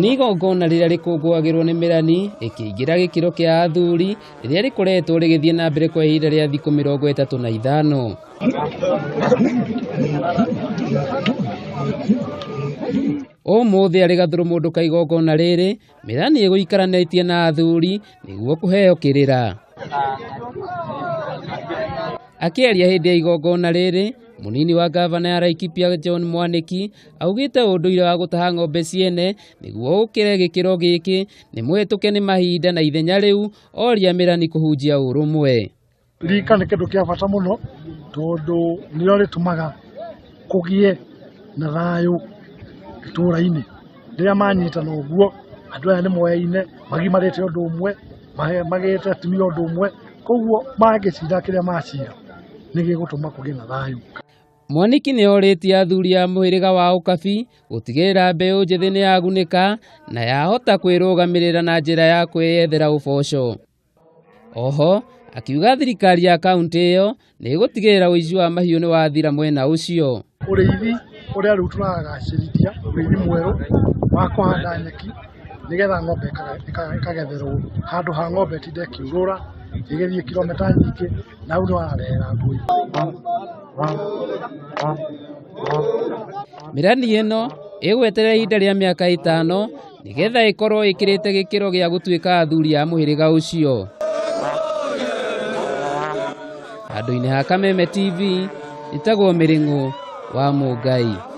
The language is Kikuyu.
Nĩ igongona rĩrĩa rĩkũngũagĩrwo nĩ Mĩrani ĩkĩingĩra gĩkĩro kĩa athuri rĩrĩa rĩkoretwo rĩgĩthiĩ na mbere kwa ihinda rĩa thikũ 35. Ũmũthĩ arĩ gathũrũmũndũ ka igongona rĩrĩ, Mĩrani ĩgũikaranĩtie na athuri nĩguo kũheo kĩrĩra. Akĩaria hĩndĩ ya igongona rĩrĩ, mũnini wa gavana ya Laikipia John Mwaniki augĩte ũndũire wa gũtaha ng'ombe ciene nĩguo ũkĩre gĩkĩro gĩkĩ nĩ mũhĩtũke nĩ mahinda na ithenya rĩu oria Mĩrani kũhunjia ũrũmwe. Rika nĩ kĩndũ kĩa bata mũno tondũ nĩrĩo rĩtũmaga kũgĩe na thayũ itũũra-inĩ. Rĩrĩa manyitana ũguo, andũ aya nĩ moyaine, magimarĩte ũndũ ũmwe, magĩte atumia ũndũ ũmwe, koguo mangĩcira kĩrĩa macira nĩ gĩgũtũma kũgĩe na thayũ. Mwaniki nĩ orĩtie athuri a mũhĩrĩga wa Ũkabi gũtigĩrĩra mbeũ njĩthĩ nĩ yagunĩka na yahota kwĩrũgamĩrĩra na njĩra ya kwĩyethera ũboco. Oho akiuga thirikari ya kaunti ĩyo nĩ ĩgũtigĩrĩra ũici wa mahiũ nĩ wathira mwena ũcio. Ũrĩithi ũrĩa rĩu tũragacĩrithia, ũrĩithi mwerũ wa kũhanda nyeki nĩgetha ng'ombe ĩkagetherwo handũ ha ng'ombe ĩtinde ĩkĩũrũra ĩgĩthiĩ kilomita nyingĩ, na hau nĩ warehera ngũi. Mĩrani ĩno ĩgweterera ihinda rĩa mĩaka 5 nĩgetha ĩkorwo ĩkĩrĩte gĩkĩro gĩa gũtuĩka athuri a mũhĩrĩga ũcio. Handũ-inĩ ha Kameme TV, ĩtagwo Mĩrĩng'ũ wa Mũngai.